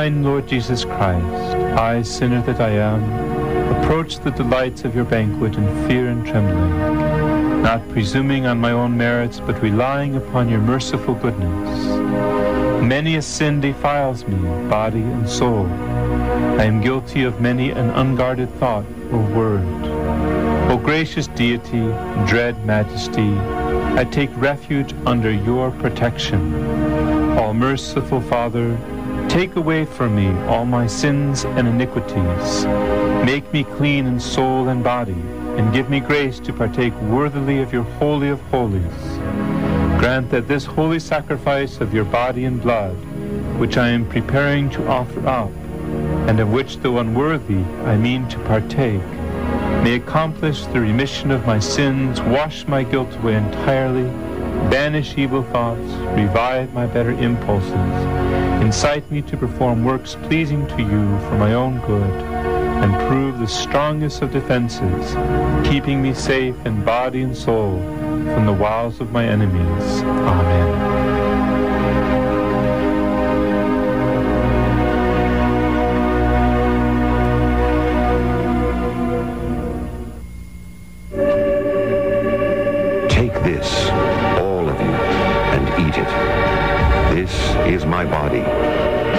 Divine Lord Jesus Christ, I, sinner that I am, approach the delights of your banquet in fear and trembling, not presuming on my own merits, but relying upon your merciful goodness. Many a sin defiles me, body and soul. I am guilty of many an unguarded thought or word. O gracious Deity, dread Majesty, I take refuge under your protection. All merciful Father, take away from me all my sins and iniquities. Make me clean in soul and body, and give me grace to partake worthily of your holy of holies. Grant that this holy sacrifice of your body and blood, which I am preparing to offer up, and of which, though unworthy, I mean to partake, may accomplish the remission of my sins, wash my guilt away entirely, banish evil thoughts, revive my better impulses, incite me to perform works pleasing to you for my own good, and prove the strongest of defenses, keeping me safe in body and soul from the wiles of my enemies. Amen. Take this, all of you, and eat it. This is my body,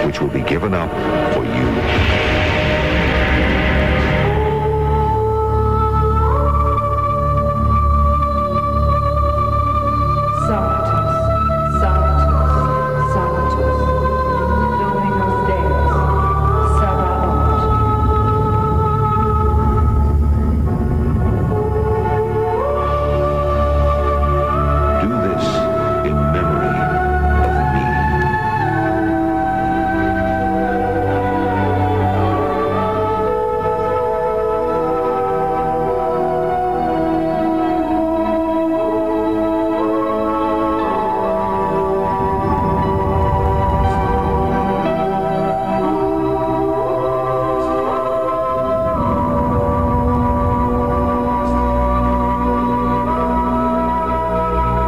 which will be given up for you. Sanctus, Sanctus, Sanctus, Dominus Deus, Sabaoth. Do this in memory of me.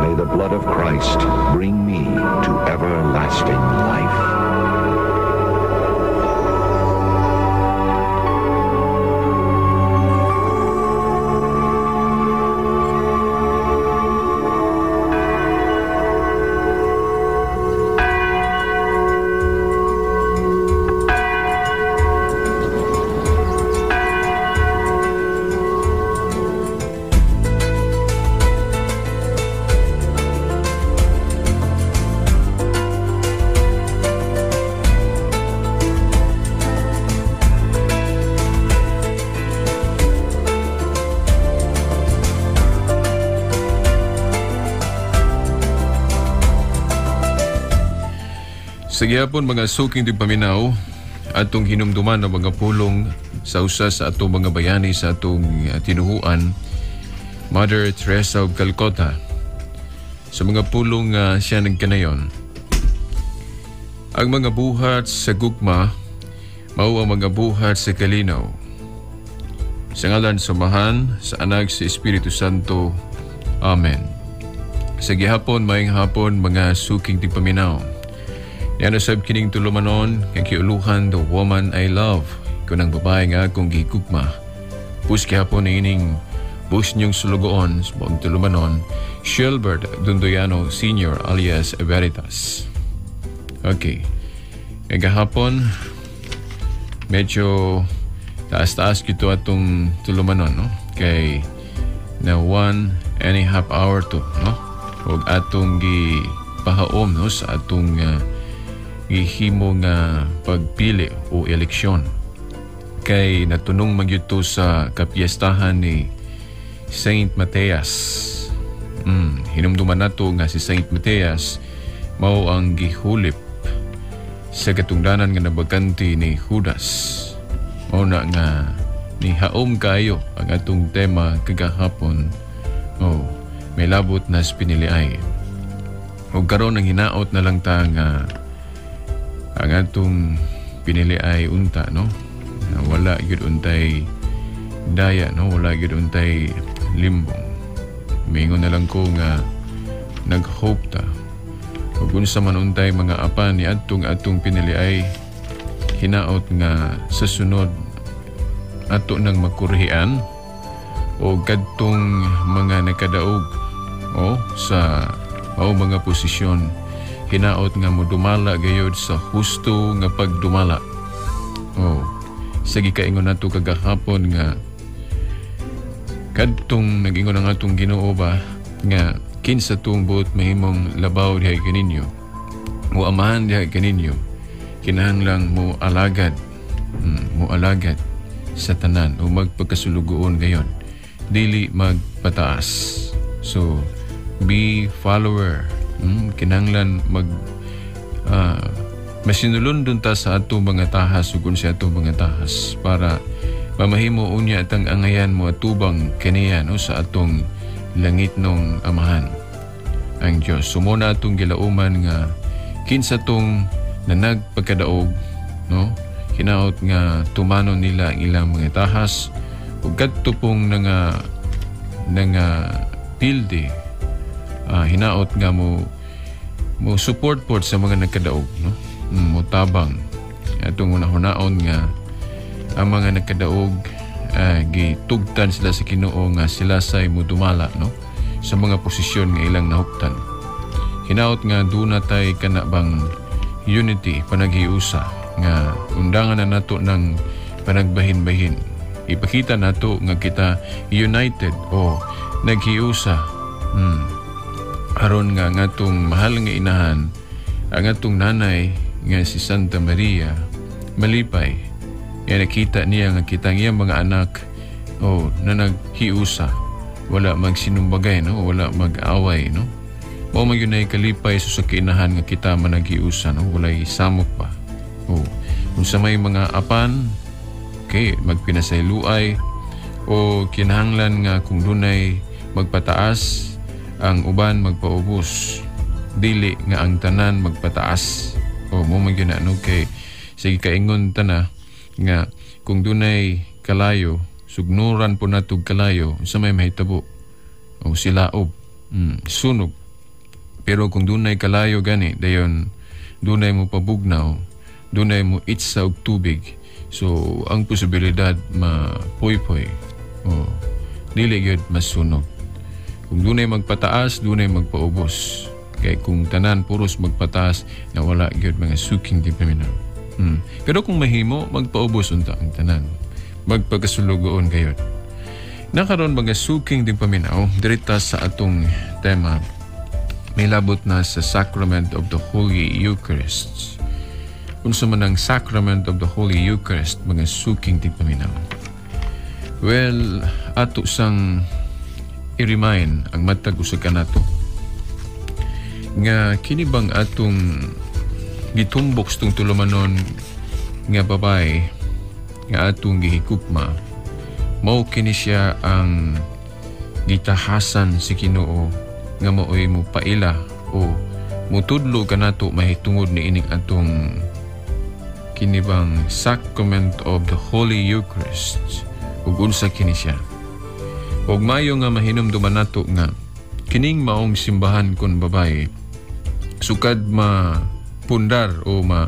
May the blood of Christ bring me to everlasting life. Sa gihapon mga suking tigpaminaw, atong hinumduman ang mga pulong sa usa sa atong mga bayani sa atong tinuhuan, Mother Teresa of Calcutta. Sa mga pulong siya nagkanayon, ang mga buhat sa gugma mao ang mga buhat sa kalinaw. Sa ngalan sa Amahan, sa Anak, sa Espiritu Santo. Amen. Sa gihapon, maayong hapon mga suking tigpaminaw. Yan sab kining tulumanon kay kiuluhan The Woman I Love, kunang babae nga akong gigugma. Pus gihapon ining bus niyong sulugoon sa buong tulumanon, Shelbert Dundoyano Sr. alias Veritas. Okay. Kagahapon, medyo taas-taas gito atong tulumanon, no? Kay na 1.5 hour to, no? Ug atong gipahaom, no, sa atong gihimo nga pagpili o eleksyon. Kay natunong magyud to sa kapiestahan ni Saint Matthias. Hinumduman nato nga si Saint Matthias mao ang gihulip sa katungdanan nga nabagkanti ni Judas. Mao na nga nihaom kayo ang atong tema kagahapon. Oh, may labot na sa piniliay. Og karon ang hinaot na lang ta nga ang atong pinili ay unta, no? Wala gyud untay daya, no? Wala gyud untay limbong. Mingon na lang ko nga nag-hope ta. Ug unsa man untay mga apan ni adtong atong pinili ay Hinaot nga sa sunod ato nang makurhian o kadtong mga nakadaog o sa mao mga posisyon, hinaot nga modumala gayod sa husto nga pagdumala. O sa gikaingon nato kagahapon nga kadtong nag-ingon ang atong Ginoo ba nga kinsa tong buot mahimong labaw diha kaninyo, mo amahan diha kaninyo, kinahanglang mo alagad, mo alagad sa tanan o magpagkasulugoon gayon, dili magpataas. So be follower. Kinahanglan mag masinulundon ta sa atong mga tahas ug sa atong mga tahas para mamahimo unya atang angayan mo atubang kaniya, no, sa atong langitnong Amahan, ang Dios. Sumuna atong gilauman nga kinsa tong nanagpagkadaog, no, hinaot nga tumanon nila ang ilang mga tahas ug kadto pong nanga nanga pildi, hinaot nga mo mo support pod sa mga nagkadaog, no, mo tabang. Atong unahon nga ang mga nagkadaog, gitugtan sila sa Ginoo nga sila say mudumala, no, sa mga posisyon nga ilang nahuptan. Hinaot nga duna tay kana bang unity, panaghiusa nga undangan na nato ng panagbahin-bahin. Ipakita nato nga kita united o naghiusa. Aron nga ngatong mahal nga inahan, ang atong nanay nga si Santa Maria, malipay. Nga nakita niya nga kitang iyang mga anak o na naghiusa, wala magsinumbagay, no, wala mag-away, no. Mao man gyud kalipay sa kinahan nga kita managhiusa, no, walay samok pa. O unsa may mga apan, okay, magpinasayloay o kinahanglan nga kung dunay magpataas, ang uban magpaubos, dili nga ang tanan magpataas. O mo man gyud na, no, kay sige kaingon ta na nga kung dunay kalayo, sugnuran po natog kalayo, sa may mahitabo o silaob, sunog. Pero kung dunay kalayo gani, dayon dunay mo pabugnaw, dunay mo itsa og tubig, so ang posibilidad mapoypoy o dili gyud masunog. Kung dunay magpataas, dunay magpaubos. Kay kung tanan puros magpataas, nawala gyud, mga suking tigpaminaw. Pero kung mahimo, magpaubos unta ang tanan. Magpakasulugoon gayod. Nakaron, mga suking tigpaminaw, dirita sa atong tema, may labot na sa Sacrament of the Holy Eucharist. Unsa man ang Sacrament of the Holy Eucharist, mga suking tigpaminaw? Well, ato sang i-remind ang matag usa kanato nga kini bang atong gitumbok tong tulumanon nga babae nga atong gihigugma, mao kini siya ang gitahasan si Ginoo nga maoy mo paila o mutudlo kanato mahitungod ni ining atong kini bang Sacrament of the Holy Eucharist ug unsa kini siya. Ug mayo nga mahinumduman nato nga kining maong simbahan kon babae, sukad ma pundar o ma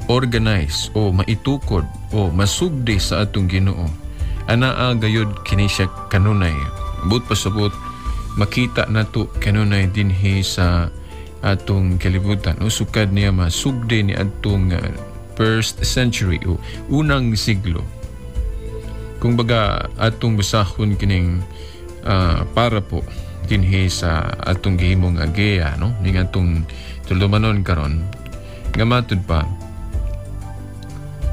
organize o maitukod o masugdi sa atong Ginoo, anaa gayud kini siya kanunay. But pasabot makita nato kanunay dinhi sa atong kalibutan o sukad niya masugdi ni atong first century o unang siglo. Kung baga atong basahon kining para po dinhi sa atong gihimong ageya, no, ning atong tulumanon karon nga matud pa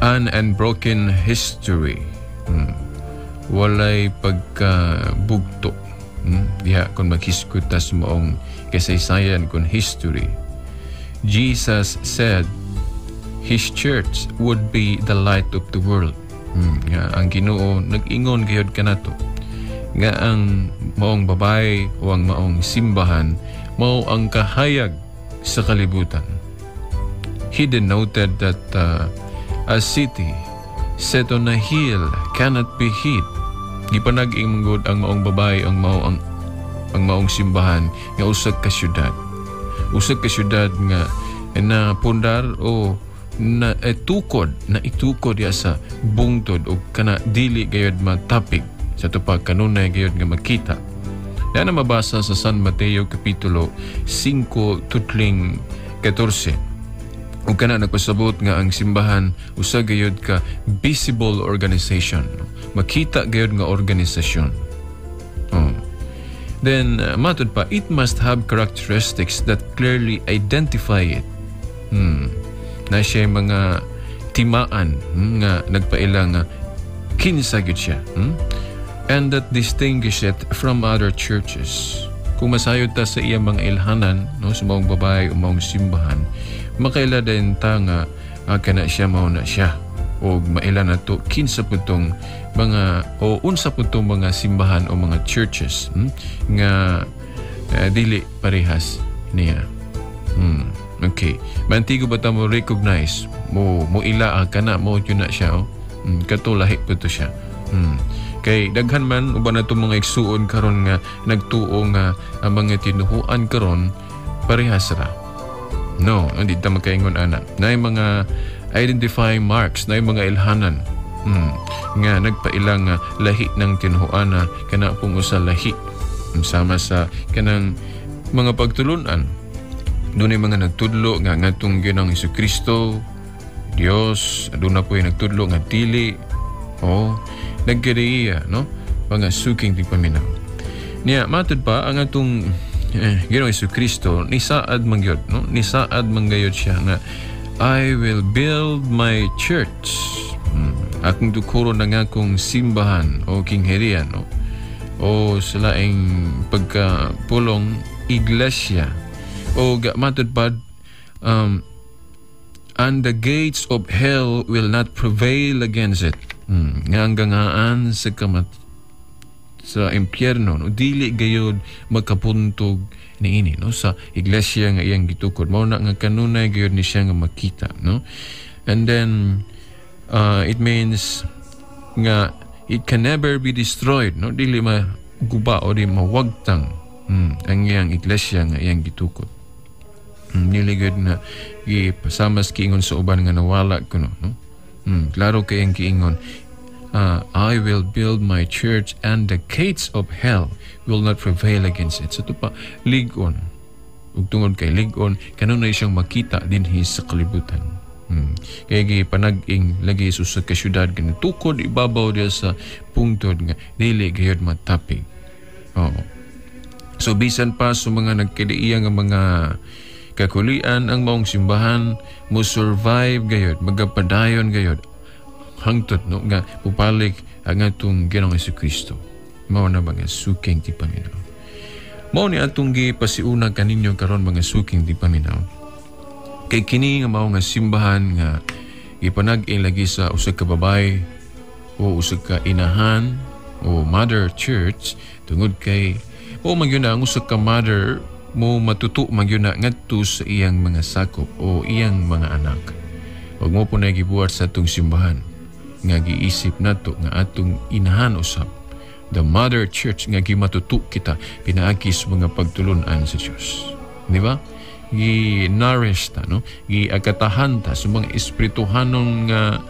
an unbroken history. Walay pagkabugto. Diha kung maghisgot ta sa maong kasaysayan kon history. Jesus said His church would be the light of the world. Nga ang Ginoo nag-ingon gayud kanato nga ang maong babae o ang maong simbahan mao ang kahayag sa kalibutan. He denoted that a city set on a hill cannot be hid. Gipanag-ingon ang maong babae, ang maong simbahan nga usa ka syudad. Usa ka syudad nga na pundar o na tukod na itukod ya sa bungtod o kana dili gayod matapig sa tupa kanunay gayod nga makita. Na na mabasa sa San Mateo Kapitulo 5 tutling 14. Ug kana nagpasabot nga ang simbahan usa gayod ka visible organization. Makita gayod nga organisasyon. Oh. Then, matud pa, it must have characteristics that clearly identify it. Na siya mga timaan nga nagpaila nga kinsa gyud siya. And that distinguish it from other churches. Kung masayod ta sa iyang mga ilhanan, no, sa maong babae o maong simbahan, makaila din ta nga kana siya mao na siya. O maila na to kinsa po tong mga o unsa po tong mga simbahan o mga churches nga dili parehas niya. Okay. Mantigo ba ta mo recognize mo mo ila kana mo yun na siya, oh? Kato lahi po to siya. Kay daghan man uban na mga igsuon karon nga nagtuo nga ang mga tinuhuan karon parehas ra. No, hindi ta makaingon ana. Naay mga identifying marks, naay mga ilhanan nga nagpaila nga lahi ng tinuhuana kana pong usa lahi sama sa kanang mga pagtulunan. Doon ay mga nagtudlo nga ngatong Ginoong Kristo Dios, aduna po yung nagtudlo nga dili. Oh, nagkadaiya, no? Mga suking tigpaminaw. Niya, matud pa ang atong Ginoong Kristo nisaad mangyod, no? Nisaad manggayod siya nga I will build my church. Akong tukuron na nga akong simbahan o kingherian, no? O sa laing pagkapulong iglesia. O matud pa and the gates of hell will not prevail against it. Nga ang gangaan sa kamat sa impyerno, no, dili gayod makapuntog niini, no, sa iglesia nga iyang gitukod. Mao na nga kanunay gayod ni siya nga makita, no. And then it means nga it can never be destroyed, no, dili maguba o di mawagtang ang iyang iglesia nga iyang gitukod. Dili gayod na gipasamas kiingon sa uban nga nawala kuno, no. Klaro kay ang kiingon, I will build my church and the gates of hell will not prevail against it. So ito pa, ligon. Ug tungod kay ligon, kanunay siyang makita dinhi sa kalibutan. Kaya gipanag-ing lagi sa kasyudad, tukod ibabaw diya sa pungtod nga dili gayod matapig. Oo. So bisan pa sa mga nagkadiiya nga mga kakulian, ang maong simbahan mo survive gayod, magapadayon gayod hangtod, no, nga pupalik ang atong Ginoong Kristo. Mao na mga suking tipaminaw. Mao ni atong gipasiuna kaninyo karon, mga suking tipaminaw. Kay kini nga mao nga simbahan nga gipanag-ing lagi sa usa ka babae o usa ka inahan o mother church, tungod kay o man ang usa ka mother mo matuto man gyud na ngadto sa iyang mga sakop o iyang mga anak. Ug mo po na gibuhat sa atong simbahan nga giisip nato nga atong inahan usab, the mother church, nga gimatuto kita pinaagi sa mga pagtulunan sa Dios. Di ba? Gi-nourish ta, no? Giagatahan ta sa mga espirituhanon nga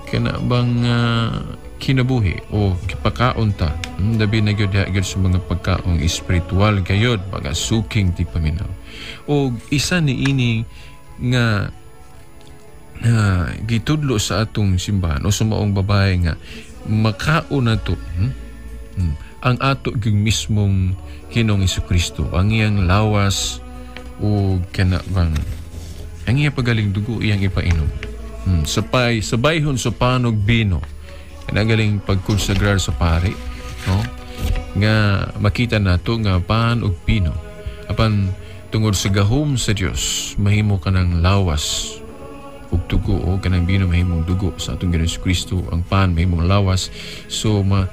kana bang kinabuhi o gipakaon ta. Labi na gyud gyud sa mga pagkaong espiritual gayod, mga suking tigpaminaw. O isa ni ini nga gitudlo sa atong simbahan o sa maong babae nga makaon na to ang ato gyud mismong Ginoong Kristo, ang iyang lawas o kana bang ang iyang pagaling dugo iyang ipainom. Sapay sabayhon sa panog bino, nagaling pagkonsagrar sa pari, no, nga makita nato nga pan ug bino, apan tungod sa gahom sa Dios mahimo kanang lawas ug dugo, o kanang bino mahimong dugo sa atong Ginoong Kristo, ang pan mahimong lawas. So ma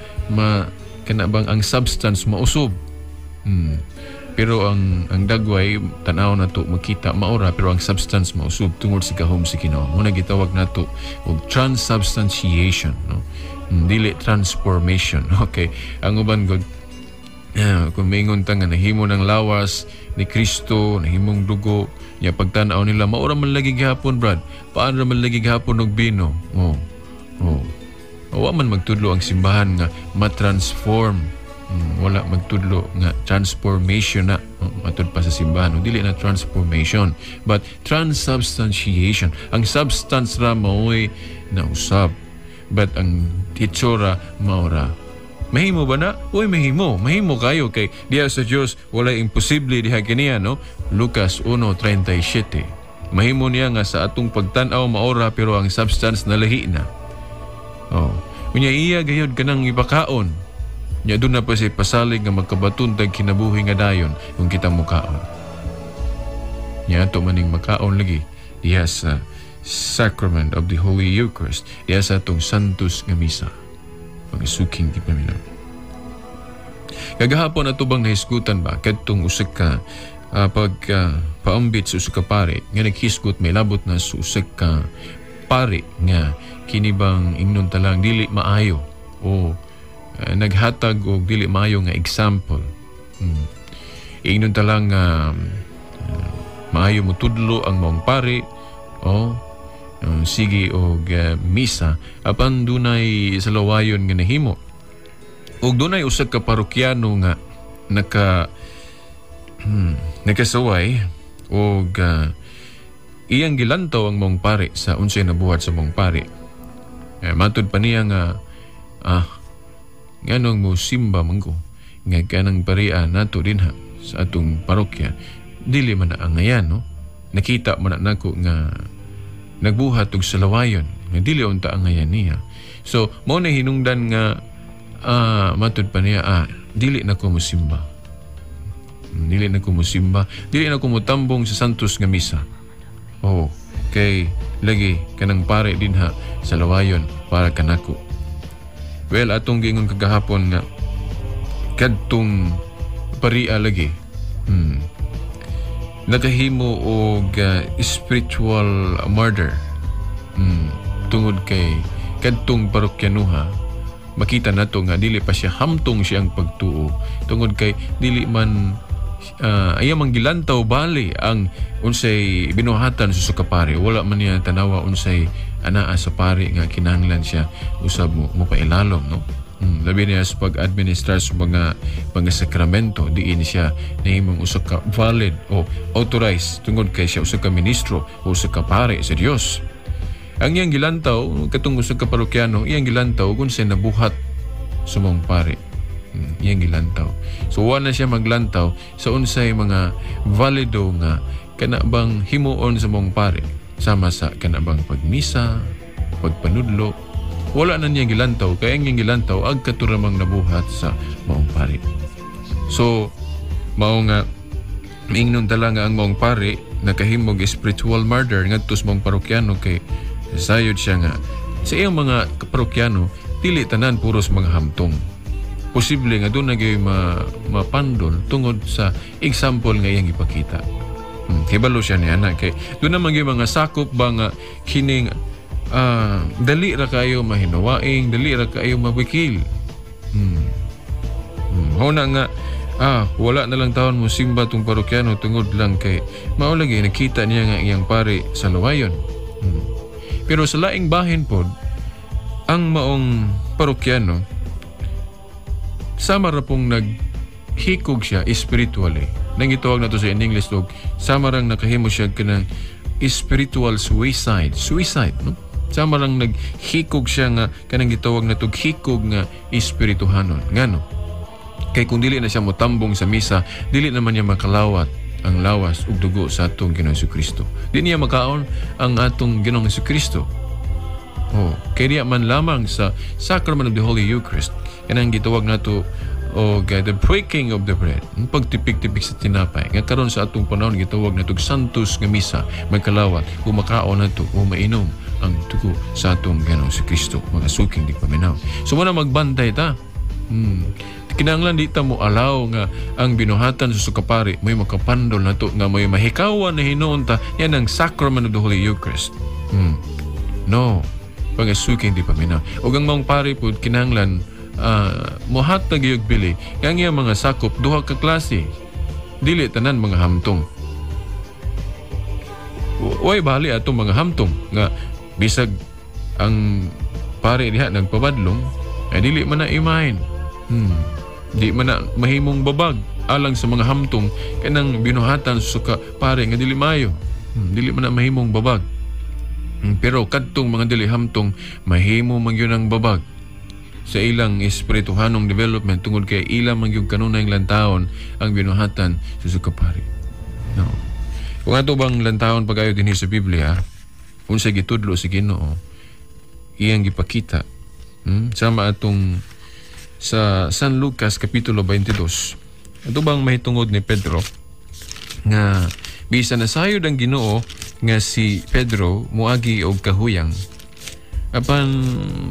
kana bang ang substance mausob. Pero ang dagway tan-aw nato makita maora, pero ang substance mausob tungod sa gahom sa Ginoo. Mo na gitawag nato og transubstantiation, no? Dili transformation. Okay, ang uban god Yeah, kung maingon ta nga nahimo ng lawas ni Kristo, nahimong dugo, nya pagtan-aw nila maura man lagi gihapon, Brad. Paano ra man lagi gihapon og bino? Oh. Oh. Wa man magtudlo ang simbahan nga ma-transform. Wala magtudlo nga transformation na matud pa sa simbahan. Dili na transformation, but transubstantiation. Ang substance ra mao'y nausab. But ang hitsura maura. Mahimo ba na? Uy, mahimo. Mahimo kayo kay diha sa Dios wala imposible diha kaniya, no? Lucas 1:37. Mahimo niya nga sa atong pagtan-aw maora pero ang substance nalahi na. Oh. Unya iya gayud kanang ipakaon. Nya doon na pa siya pasalig nga magkabaton tag kinabuhi nga dayon kung kita mukaon. Nya ato maning makaon lagi diha sa Sacrament of the Holy Eucharist, diha sa atong Santos nga Misa. Pagisuking di paminaw. Kagahapon ato bang nahisgutan ba kadtong usa ka pag paambit sa usa ka pare nga naghisgot may labot na sa usa ka pare nga kini bang ingnon talang dili maayo o naghatag og dili maayo nga example. Ingnon talang maayo motudlo ang maong pare o sige og misa apan dunay sa lawayon nga nahimo ug dunay usa ka parokyano nga nakasaway og iyang gilantaw ang maong pare sa unsay nabuhat sa maong pare. Matud pa niya nga nganong mo simba man ko nga kanang paria nato dinha sa atong parokya dili man na angayan, no? Nakita man na nako nga nagbuhat og salawayon nga dili unta angayan niya. So mao na hinungdan nga matud pa niya dili na ko mosimba. Dili na ko mosimba, dili na ko motambong sa Santos nga misa. Oh, kay lagi kanang pare dinha sa lawayon para kanako. Well, atong giingon kagahapon nga kadtong paria lagi nakahimo og spiritual murder. Tungod kay kadtong parokyanuha makita nato nga dili pa siya hamtong siyang pagtuo tungod kay dili man ayaw mang gilantaw bali ang unsay binuhatan sa sukapare. Wala man niya tanawa unsay anaa sa pare nga kinahanglan siya usab mo mopailalom, no? Labi niya sa pag-administrar sa mga sakramento, diin siya nahimong usa ka valid o authorized tungod kay siya usa ka ministro o usa ka pare sa Dios. Ang iyang gilantaw katong usa ka parokyano, iyang gilantaw kung siya nabuhat sa mong pare. Iyang gilantaw. So wala na siya maglantaw sa unsay mga valido nga kana bang himuon sa mong pare sama sa kana bang pagmisa, pagpanudlo. Wala na niya gilantaw kay ang iyang gilantaw ag katuramang nabuhat sa maong pare. So mao nga miingnon ta lang nga ang maong pare nakahimog spiritual murder ngadto sa maong parokyano kay sayod siya nga sa iyang mga parokyano dili tanan puros mga hamtong. Posible nga doon na mapandol tungod sa example nga iyang ipakita. Hibalo siya niya na kay doon naman gyud mga sakop ba nga kining dali ra kayo mahinawaing, dali ra kayo mabikil. Huna nga wala na lang taon mo simba tong parokyano tungod lang kay mao lagi nakita niya nga iyang pare sa lawayon. Pero sa laing bahin pod ang maong parokyano sama ra pong naghikog siya spiritually. Nang gitawag nato sa in English dog, sama rang nakahimo siya kanang spiritual suicide. Suicide, no? Sama rang naghikog siya nga kanang gitawag nato hikog nga espirituhanon. Ngano? Kay kung dili na siya motambong sa misa, dili naman niya makalawat ang lawas ug dugo sa atong Ginoong Jesucristo. Di niya makaon ang atong Ginoong Jesucristo. Oh, kay diya man lamang sa Sacrament of the Holy Eucharist kanang gitawag nato og the breaking of the bread, ang pagtipik-tipik sa tinapay. Nga karon sa atong panahon gitawag nato Santos nga misa, magkalawat, ug makaon nato o mainom ang dugo sa atong Ginoong Jesucristo, mga suking di paminaw. So muna magbantay ta. Kinahanglan di ta mo alaw nga ang binuhatan sa sukapari may makapandol nato nga may mahikawan na hinuon ta yan ang Sacrament of the Holy Eucharist. No, pagasuking di paminaw. Og ang maong pare pod kinahanglan Mohatag yung bili nga ang iyang mga sakop duha ka klase, dili tanan mga hamtong. Way bali atong mga hamtong nga bisag ang pare diha nagpabadlong ay dili man na imahin. Di man na mahimong babag alang sa mga hamtong kanang binuhatan sa ka pare nga dili maayo. Dili man na mahimong babag. Pero kadtong mga dili hamtong, mahimo man gyud ang babag sa ilang espirituhanong development tungod kay ilang man gyud kanunay lantawon ang binuhatan sa sukapari. No. Kung ato bang lantawon pag-ayo dinhi sa Biblia, unsa gitudlo sa Ginoo, iyang gipakita. Sama atong sa San Lucas Kapitulo 22. Ato bang mahitungod ni Pedro nga bisan nasayod ang Ginoo nga si Pedro muagi og kahuyang, apan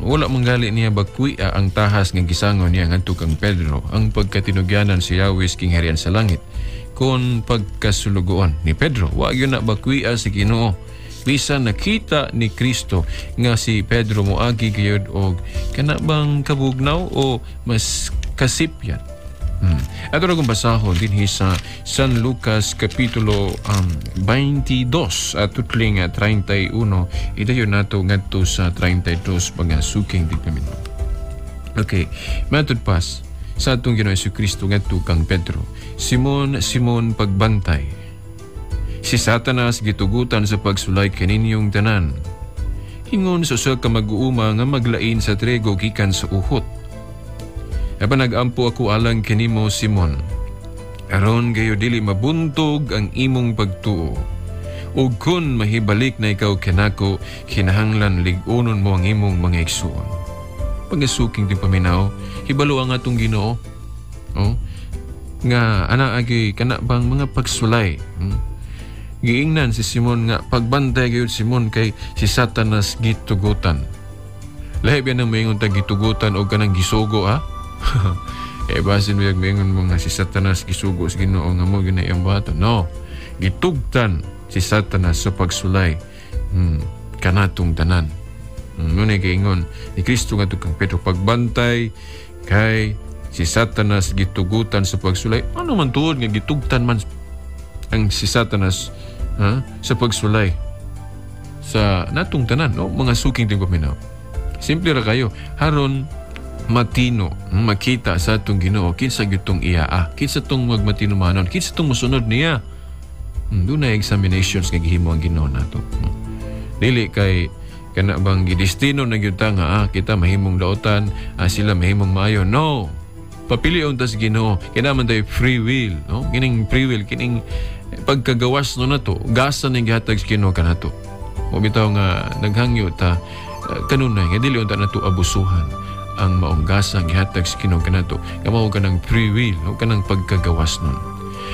wala manggali niya bakwia ang tahas nga gisangon niya ngadto kang Pedro, ang pagkatinugyanan si Yahweh king harian sa langit kon pagkasulugoon ni Pedro. Wa gyud na bakwia si Ginoo bisan nakita ni Kristo nga si Pedro moagi gyud og kana bang kabugnaw o mas kasipyan. Ato ra kong basahon dinhi sa San Lucas Kapitulo 22 at tutling 31, idayon nato ngadto sa 32, pagasuking tigpaminaw. Okay, matud pas sa atong Ginoo Kristo ngadto kang Pedro. "Simon, Simon, pagbantay. Si Satanas gitugutan sa pagsulay kaninyong tanan, ingon sa usa ka mag-uuma nga maglain sa trigo gikan sa uhot. Apan nag-ampo ako alang kanimo, Simon, aron gayo dili mabuntog ang imong pagtuo. Ug kun mahibalik na ikaw kanako, kinahanglan lig-unon mo ang imong mga igsuon." Pagasuking din paminaw, hibalo ang atong Ginoo. Oh, nga ana agi kana bang mga pagsulay. Giingnan si Simon nga pagbantay gayud, Simon, kay si Satanas gitugutan. Lahi ba nang moingon tag gitugutan og kanang gisugo, ha? Eh, basin mo yung moingon mo nga si Satanas gisugo sa Ginoo nga mo gyud na iyang buhaton. No. Gitugtan si Satanas sa pagsulay kanatong tanan. Muna giingon ni Kristo nga kang Pedro, pagbantay kay si Satanas gitugutan sa pagsulay. Ano man tuod nga gitugtan man ang si Satanas, ha, sa pagsulay sa natong tanan, no? Mga suking tigpaminaw. Simple ra kayo. Haron matino makita sa atong Ginoo kinsa gyud tong iya, ah, kinsa tong magmatinumanon, kinsa tong mosunod niya. Dunay examinations nga gihimo ang Ginoo nato. Dili kay kana bang gidestino na gyud ta nga kita mahimong daotan, sila mahimong maayo. No. Papilion ta sa Ginoo. Kaya naman tayo free will, no? Kining free will, kining pagkagawas no nato, gasa ning gihatag sa Ginoo kanato. Mo bitaw nga naghangyo ta kanunay nga dili unta nato abusuhan ang maong gasa gihatag sa Ginoo kanato. Kamo kanang free will, no? Kanang pagkagawas nun.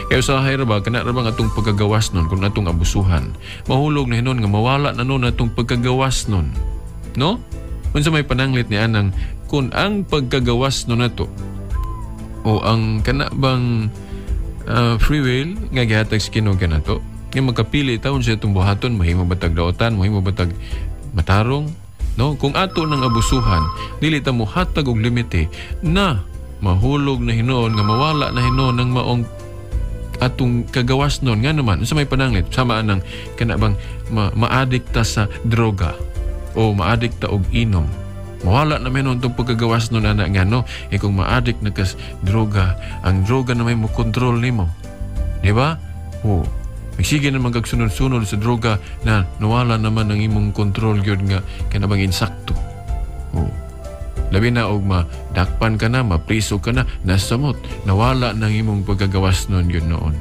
Kaya usahay ra ba, kana ra ba nga atong pagkagawas nun, kung atong abusuhan, mahulog na hinon nga mawala na nun atong pagkagawas nun. No? Unsa may pananglit ni anang kung ang pagkagawas nun nato o ang kana bang free will nga gihatag sa Ginoo kanato, nga magkapili taon sa itong buhaton, mahimo ba tag daotan, mahimo ba tag matarong, no? Kung ato nang abusuhan, dili ta mohatag og limite na mahulog na hinuon nga mawala na hinuon ng maong atong kagawas nun. Nga naman, sa may pananglit, sama anang kana bang ma-addict ta sa droga o ma-addict ta og inom, mawala na may itong pagkagawas nun ana nga, no? Eh kung ma-addict na kas droga, ang droga na may mo kontrol nimo, di ba? O magsige naman kag sunod-sunod sa droga na nawala naman ang imong kontrol gyud nga kana bang insakto. O labi na og madakpan ka na, mapriso ka na, nasamot, nawala ng imong pagkagawas nun yun noon.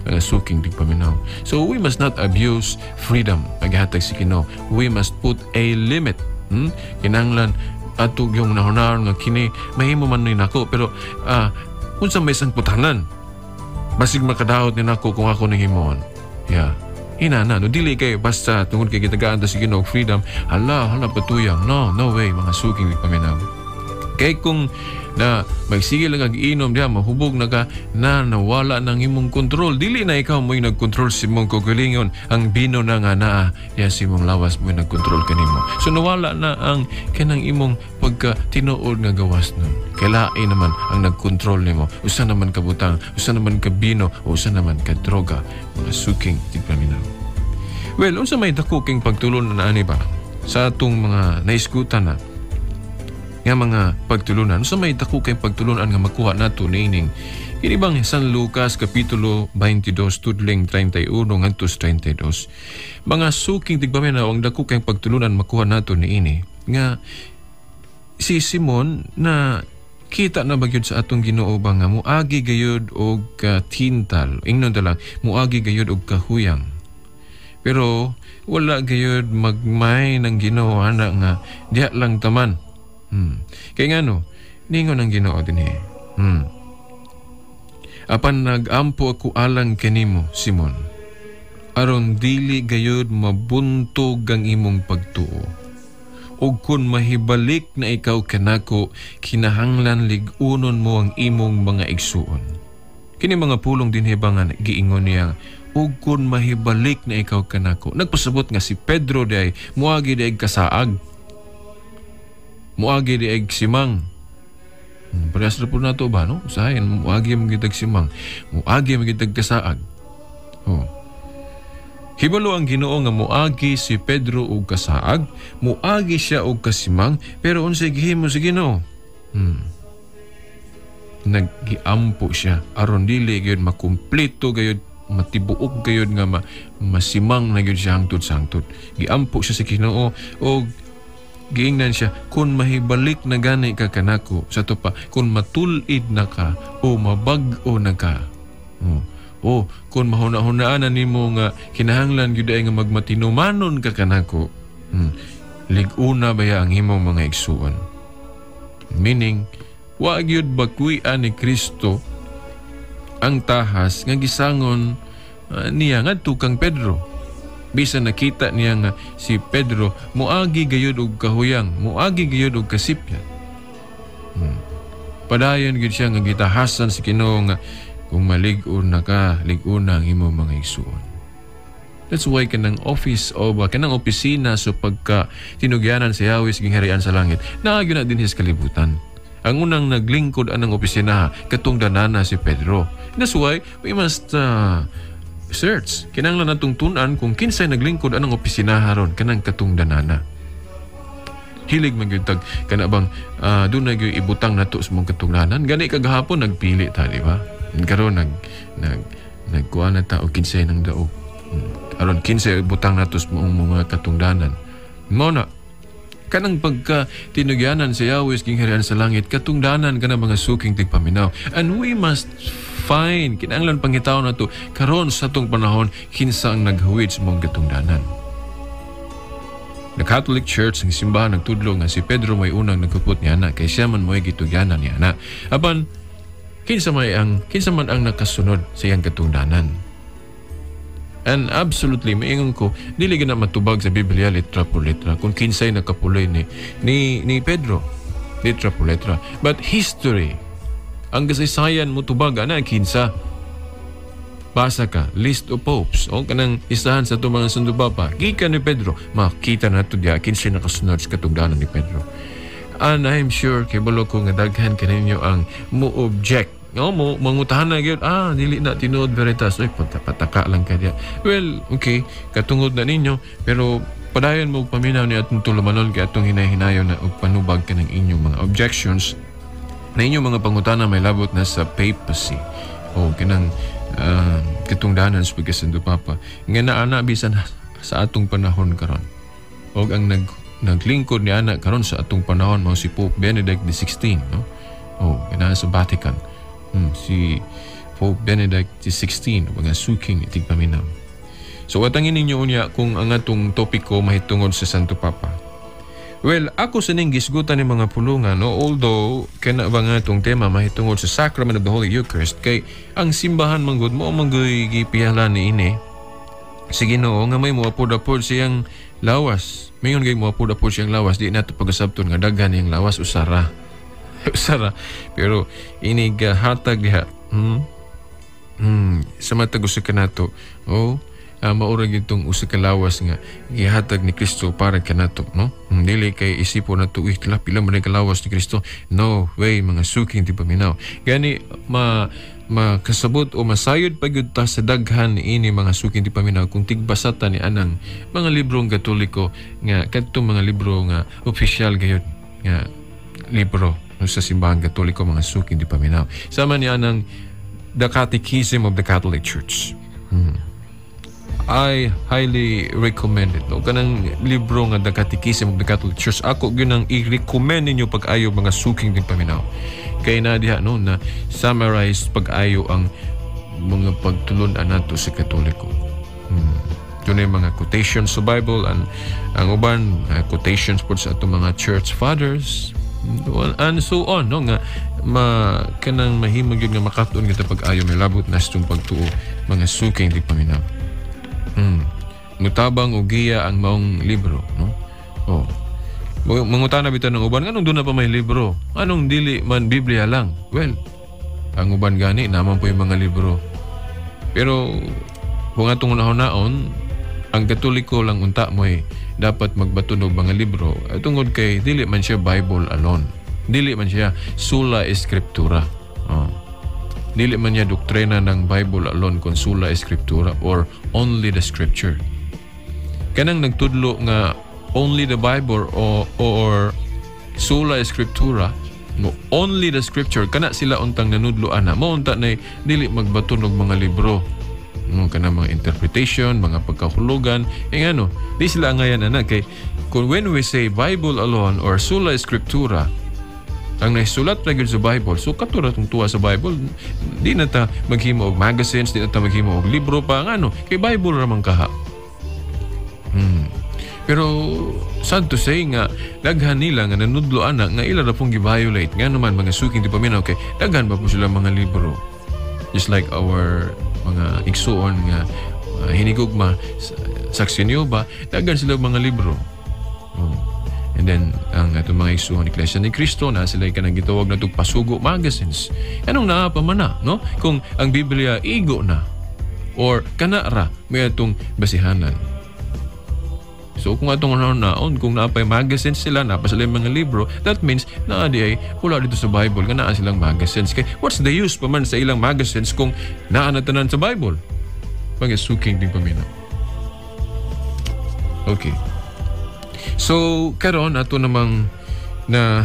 Ang suking tigpaminaw. So we must not abuse freedom. Paghatag si Ginoo. We must put a limit. Kinahanglan atog yung nahunaron nga kini mahimo man ni nako, pero unsa may sangputanan, basig makadaot ni nako kung ako nang himuon. Yeah. Inana, no, dili kay basta tungod kay gitagaan ta sa Ginoo og freedom, hala hala patuyang. No, no way, mga suking paminaw. Kay kung na magsige lang kag inom diha, mahubog na ka na, nawala ng imong kontrol. Dili na ikaw mo'y nagkontrol sa imong kaugalingon, ang bino na nga naa diha sa imong lawas mo'y nagkontrol kanimo. So nawala na ang kanang imong pagka tinuod nga gawas nun. Kay lain naman ang nagkontrol nimo. Usa naman ka butang, usa naman ka bino, o usa naman ka droga, mga suking tigpaminaw. Well, unsa may dako king pagtulunan na ani ba sa atong mga naisgutan na nga mga pagtulunan? Unsa may dako kay pagtulunan nga makuha nato niining kini bang San Lucas kapitulo 22 tudling 31 ngadto 32? Mga suking tigpaminaw, ang dako kay pagtulunan makuha nato niini nga si Simon na kita na ba gyud sa atong Ginoo ba nga muagi gayud og katintal, ingnon ta lang, muagi gayud og kahuyang, pero wala gayud magmay ng Ginoo ana nga diha lang taman. Kay ngano, ningon ang Ginoo dinhi. "Apan nagampo ako alang kanimo, Simon, aron dili gayud mabuntog ang imong pagtuo. Ug kun mahibalik na ikaw kanako, kinahanglan lig-unon mo ang imong mga igsuon." Kini mga pulong dinhi ba nga giingon niya, "Ug kun mahibalik na ikaw kanako." Nagpasabot nga si Pedro diay muagi diay kasaag. Muagi diay simang. Parehas ra po nato ba, no? Usahay, muagi man gyud simang. Muagi man gyud kasaag. Oh. Hibalo ang Ginoo nga muagi si Pedro og kasaag, muagi siya og kasimang, pero unsay gihimo sa Ginoo? Naggiampo siya aron dili gyud makumpleto gayud, matibuok gayud nga masimang na gyud siya hangtod sa hangtod. Giampo siya sa Ginoo og giingnan siya, "Kung mahibalik na gani ka kanako," sa to pa, "kung matul-id na ka o mabag-o na ka." Oh. O kung mahuna-hunaan na nimo nga kinahanglan gyud ay nga magmatinumanon ka kanako. Lig-una baya ang imong mga igsuon. Meaning, wa gyud bakwian ni Kristo ang tahas nga gisangon niya ngadto kang Pedro. Bisan nakita niya nga si Pedro muagi gayud og kahuyang, muagi gayud og kasipyat. Padayon gyud siya nga gitahasan sa Ginoo nga kung malig-on na ka, lig-on na ang imong mga igsuon. That's why kanang office o ba, kanang opisina so pagka tinugyanan sa Yahweh sa gingharian sa langit, naagyo na din his kalibutan. Ang unang naglingkod anang opisina, katong danana si Pedro. That's why we must search. Kinahanglan natong tun-an kung kinsay naglingkod anang opisina haron kanang katong danana. Hilig man gyud tag kana bang dunay gyud ibutang nato sa mong katungdanan. Gani kagahapon nagpili ta, di ba? Karon nag nag nagkuha na ta og kinsay nang daog. Aron kinsay ibutang nato sa mong mga katungdanan. Mao na kanang pagka tinugyanan sa Yahweh gingharian sa langit, katungdanan kana mga suking tigpaminaw. And we must find, kinahanglan pangitaon nato karon sa atong panahon kinsa ang naghuwid sa mong katungdanan. The Catholic Church, ang simbahan, nagtudlo nga si Pedro may unang nagkupot niya na kay siya man mo'y gitugyanan niya na. Apan kinsa man ang nakasunod sa iyang katungdanan? And absolutely, maingon ko, dili gina matubag sa Biblia letra por letra kung kinsay nakapuloy ni Pedro. Letra por letra. But history, ang kasaysayan mo tubag ana kinsa. Basa ka, list of popes, o kanang isahan sa itong mga Santo Papa, gikan ni Pedro, makita na ito diya, kinsay nakasunod sa katungdanan ni Pedro. And I'm sure, kay balo ko nga daghan kaninyo ang mo-object. No, mo mangutahan na gyud, "Ah, dili na tinuod, Veritas. Oy, pataka lang ka diya." Well, okay, katungod na ninyo, pero padayon mo og paminaw ni atong tulumanon kay atong hinay-hinayon na og panubag ka ng inyong mga objections na inyong mga pangutana may labot na sa papacy o kanang katungdanan sa pagkasanto papa nga naana bisan sa atong panahon karon. Og ang naglingkod ni ana karon sa atong panahon mao si Pope Benedict XVI, no? Oh, kana sa Vatican. Si Pope Benedict XVI, mga suking itigpaminaw. So atangin ninyo unya kung ang atong topiko mahitungod sa Santo Papa. Well, ako sa ning gisgutan ni mga pulungan, no, although kana ba nga itong tema mahitungod sa Sacrament of the Holy Eucharist, kay ang simbahan manggod mo manggoy gipihalan ni ini si Ginoo nga may moapod-apod siyang lawas. Mayon kay moapod-apod siyang lawas, di nato pagasabton nga daghan niyang lawas, usara. Sara pero inig hatag diha. Sa matag usa ka nato, oh, maura gitong usa ka lawas nga gihatag ni Kristo para kanato, no? Dili kay isipo nato, uy, tala, pila man kalawas ni Kristo. No way, mga suking tigpaminaw. Gani ma makasabot o masayod pa gyud ta sa daghan ini, mga suking tigpaminaw, kung tigbasa ta ni anang mga librong Katoliko nga kadtong mga libro nga opisyal gayud nga libro sa Simbahang Katoliko, mga suking tigpaminaw. Sama ni anang The Catechism of the Catholic Church. I highly recommend it. No? Kanang libro nga The Catechism of the Catholic Church, ako gyud ang i-recommend ninyo pag-ayo, mga suking tigpaminaw. Kay na diha, no, na summarize pag-ayo ang mga pagtulon-an nato sa Katoliko. Doon yung mga quotations sa Bible ang uban quotations po sa atong mga church fathers and so on, no, nga ma kanang mahimo gyud nga makatuon kita pag-ayo may labot na sa pagtuo, mga suking tigpaminaw. Mutabang og giya ang maong libro, no? Oh. Mangutana bitaw ng uban, nganong doon na pa may libro? Anong dili man Biblia lang? Well, ang uban gani naman po yung mga libro. Pero kung atong unahon-naon, ang Katoliko lang unta mo'y dapat magbaton og mga libro tungod kay dili man siya Bible alone. Dili man siya sola scriptura. Oh. Dili man niya doktrina ng Bible alone kung sola scriptura or only the scripture. Kanang nagtudlo nga only the Bible or sola scriptura, no, only the scripture, kana sila untang nanudlo ana mo unta na dili magbaton og mga libro, no, kana mga interpretation, mga pagkahulugan, eh ano, di sila angayan ana kay kung when we say Bible alone or sola scriptura, ang naisulat ra gyud sa Bible. So kato ra tong tuwa sa Bible, di na ta maghimo og magazines, di na ta maghimo og libro pa, ngano kay Bible ra man kaha. Pero sad to say nga daghan nila nga nanudlo ana nga ila ra pong gi-violate. Ngano man, mga suking tigpaminaw, kay daghan ba po sila mga libro. Just like our mga igsuon nga hinigugma saksi niyo ba, daghan sila mga libro. Oh. And then, ang atong mga igsuon Iglesia ni Cristo, na sila kanang gitawag na itong Pasugo magazines. Anong naa pa man na, no? Kung ang Biblia igo na, or kana ra, may atong basihanan. So kung atong naon, kung naa pay magazines sila, naa pa sila yung mga libro, that means naa di ay wala dito sa Bible, nga naa silang magazines. Kay what's the use pa man sa ilang magazines kung naa na tanan sa Bible? Mga suking tigpaminaw. Okay. So, karon ato namang na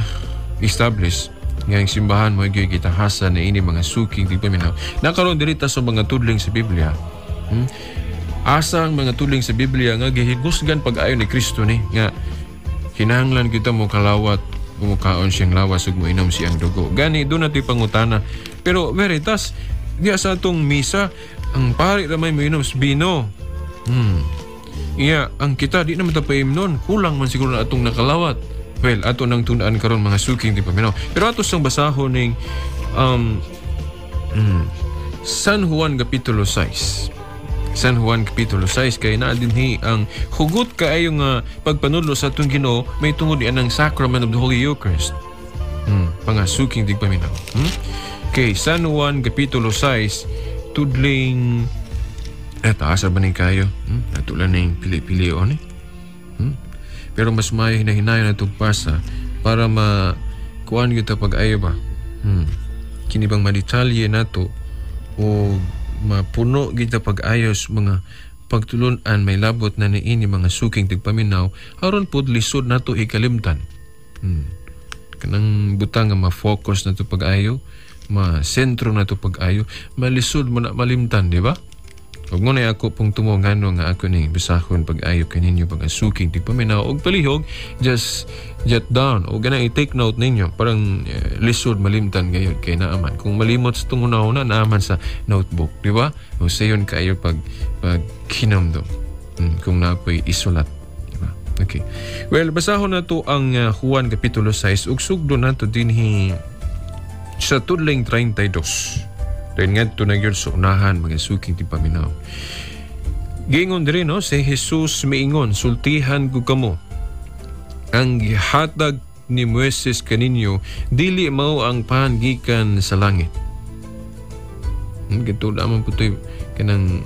establish nga ang simbahan mo gyud gitahasa na ini, mga suking tigpaminaw. Nakaron diri ta sa mga tudling sa Biblia. Asa ang mga tudling sa Biblia nga gihigusgan pag-ayo ni Kristo ni nga kinahanglan kita mo kalawat, mukaon siyang lawas ug moinom siyang dugo? Gani doon natin pangutana. Pero veritas, diya sa atong misa, ang pari ra may moinom sa bino. Iya, ang kita di naman ta paimnon, kulang man siguro na atong nakalawat. Well, ato nang tun-an karon, mga suking tigpaminaw. Pero ato sang basahon ning San Juan Kapitulo 6. San Juan Kapitulo 6 kay naa dinhi ang hugot kaayo nga pagpanudlo sa atong Ginoo may tungod ni anang Sacrament of the Holy Eucharist. Mga suking tigpaminaw. Okay, San Juan Kapitulo 6 tudling eh, taas ba ni kayo? Ato lang ning pili-pili on eh. Pero mas may hinahinayon na pasa para ma kuan kita pag-ayo ba. Kini bang madetalye nato o mapuno kita pag-ayos mga pagtulun-an may labot na niini, mga suking tigpaminaw, aron pod lisod nato ikalimtan. Kanang butang nga ma-focus nato pag-ayo, ma-sentro nato pag-ayo, malisod mo na malimtan, di ba? Ug mo na ako pong tumo ngano nga ako ning basahon pag-ayo kaninyo, pag suking tigpaminaw, og palihog just jot down o gana i-take note ninyo, parang lisod malimtan gayud kay naaman kung malimot sa tunguna na naaman sa notebook, di ba? O sayon kayo pag pag hinumdum kung napoy isulat, di ba? Okay, well, basahon na to ang Juan Kapitulo 6 ug sugdo nato dinhi sa tudling 32. Dahil ngadto na gyud sa unahan, mga suking tigpaminaw. Giingon diri, no, si Jesus miingon, "Sultihan ko kamo, ang gihatag ni Moises kaninyo dili mao ang pan gikan sa langit. Gitula man po ito'y kanang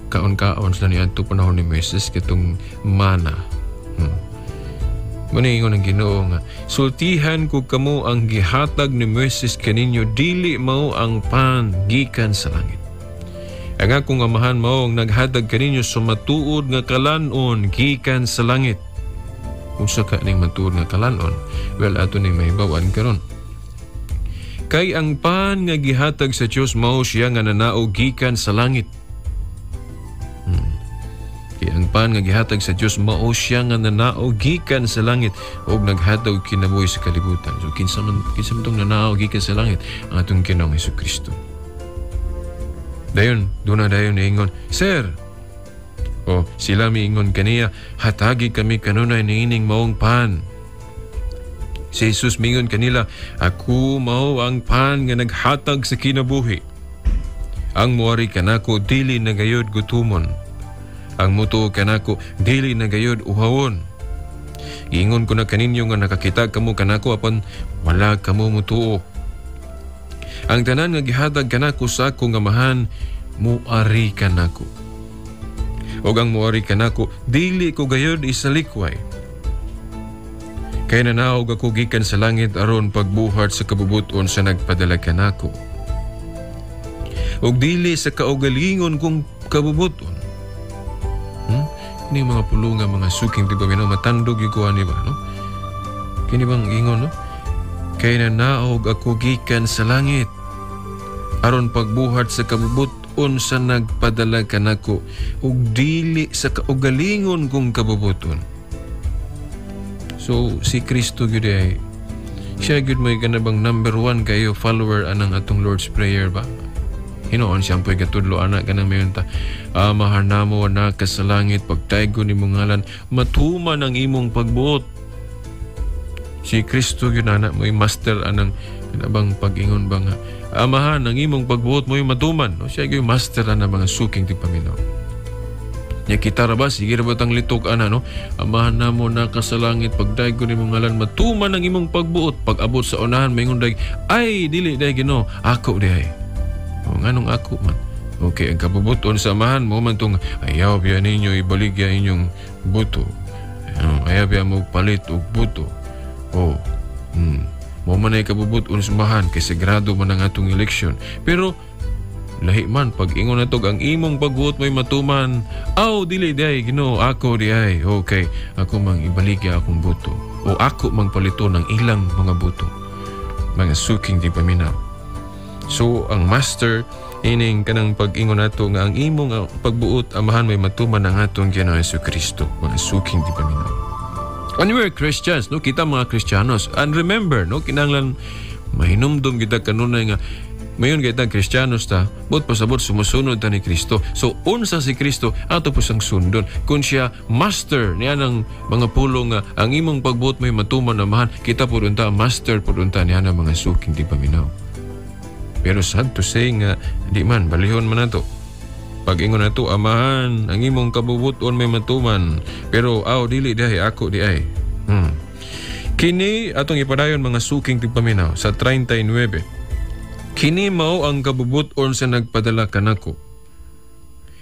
kaon-kaon sila ni adto panahon ni Moises katong mana. Muna ingon ang Ginoo nga, sultihan ko kamo ang gihatag ni Moises kaninyo dili mao ang pan gikan sa langit. Ang akong amahan mao ang naghatag kaninyo sa matuod nga kalan-on gikan sa langit. Unsa ka ning matuod nga kalan-on? Well, ato ning mahibaw-an karon. Kay ang pan nga gihatag sa Dios mao siya nga nanaog gikan sa langit. Kay ang pan nga gihatag sa Dios mao siya nga nanaog gikan sa langit ug naghatag og kinabuhi sa kalibutan. So kinsa man tong nanaog gikan sa langit? Ang atong Ginoong Hesukristo. Dayon, duna dayon niingon, "Sir," o sila miingon kaniya, "Hatagi kami kanunay niining maong pan." Si Jesus mingon kanila, "Ako mao ang pan nga naghatag sa kinabuhi. Ang muari kanako dili na gayod gutumon. Ang mutuo kanako dili na gayod uhawon. Giingon ko na kaninyo nga nakakita kamo kanako apan wala kamo mutuo. Ang tanan nga gihatag kanako sa akong Amahan muari kanako. Ug ang muari kanako dili ko gayod isalikway. Kay nanaog ako gikan sa langit aron pagbuhat sa kabubuton sa nagpadala kanako ug dili sa kaugalingon kong kabubuton." Kini mga pulong nga, mga suking tigpaminaw, matandog yung kuha ni ba, no? Kini bang ingon, no? Kay nanaog ako gikan sa langit aron pagbuhat sa kabubuton sa nagpadala kanako ug dili sa kaugalingon kong kabubuton. So si Kristo gyud ay siya gyud may kanabang number one kayo follower anang atong Lord's Prayer ba. Hinuon siya po'y katudlo ana kanang mayon ta, "Amahan namo na ka sa langit, pagtaygon imong ngalan, matuman ang imong pagbuot." Si Kristo gyud ana mo'y master anang kanabang pag-ingon ba nga, "Amahan, ang imong pagbuot mo'y matuman." No, siya gyud master ana, mga suking tigpaminaw. Nya kita ra ba, sige ra ba tang litok ana, no? "Amahan namo na ka sa langit, pagdaygon imong ngalan, matuman ang imong pagbuot." Pag abot sa unahan, maingon day, "Ay, dili day Ginoo, ako di ay." O nganong ako man? Okay, ang kabubuton sa Amahan mo man tong ayaw biya ninyo ibaligya inyong buto. Ayaw biya mo palit og buto. Oh. Mo man ay kabubuton sa Amahan kay sagrado man ang atong eleksyon. Pero lahi man pag ingon na ang imong pagbuot mo'y matuman. "Aw, dili day Ginoo, ako di ay." Okay, ako mang ibaligya akong buto. O ako mang palito ng ilang mga buto. Mga suking di paminaw. So ang master ining kanang pag-ingon nato nga ang imong pagbuot, Amahan, may matuman ang atong Ginoong Kristo, mga suking di paminaw. And we're Christians, no? Kita mga Kristiyanos. And remember, no? Kinahanglan mahinumdum kita kanunay nga mayon kita Kristiyanos ta, buot pasabot sumusunod ta ni Kristo. So unsa si Kristo, ato po siyang sundon. Kung siya master niya ng mga pulong nga ang imong pagbuot may matuman, Amahan, kita po unta master po unta niya ng mga suking di paminaw. Pero sad to say nga di man balihon man nato. Pag ingon nato, "Amahan, ang imong kabubuton may matuman." Pero aw, dili diay, ako di ay. Kini atong ipadayon, mga suking tigpaminaw, sa 39. Kini mao ang kabubuton sa nagpadala kanako,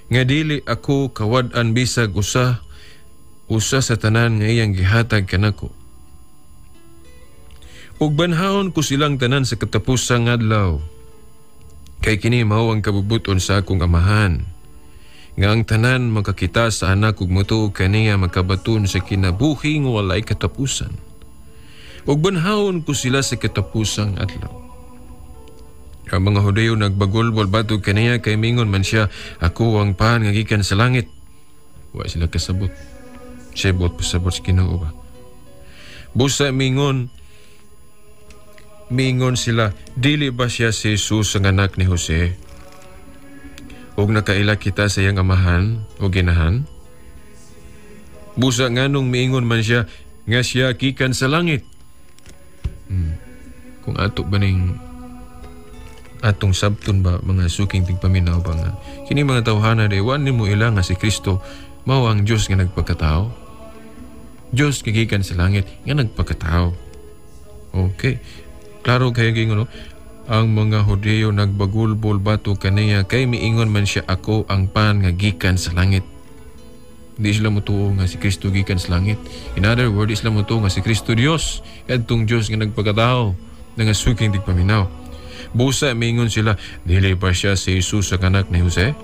nga dili ako kawad-an bisag usa usa sa tanan nga iyang gihatag kanako. Ug banhaon ko silang tanan sa katapusang adlaw. Kay kini mao ang kabubuton sa akong Amahan, nga ang tanan makakita sa Anak ug motuo kaniya makabaton sa kinabuhi nga walay katapusan. Ug banhaon ko sila sa katapusang adlaw. Ang mga Hudiyo nagbagulbol batok kaniya kay mingon man siya, "Ako ang pan nga gikan sa langit." Wa sila kasabot. Siya buot pasabot sa Ginoo ba. Busa mingon sila, "Dili ba siya si Jesus ang anak ni Jose? Ug nakaila kita sa iyang amahan o ginahan? Busa nganong miingon man siya nga siya gikan sa langit?" Kung ato ba ning atong sabton ba, mga suking tigpaminaw ba, nga kini mga tawhana day wa nimo ila nga si Kristo mao ang Dios nga nagpagkatao. Dios gikan sa langit nga nagpagkatao. Okay. Klaro kayo gingon, no? Ang mga Hudiyo nagbagulbol bato kaniya kay miingon man siya, "Ako ang pan nga gikan sa langit." Di sila motuo nga si Kristo gikan sa langit. In other words, di sila motuo nga si Kristo Dios, kadtong Dios nga nagpakatao, nga suking tigpaminaw. Busa miingon sila, "Dili pa siya si Jesus ang anak ni Jose?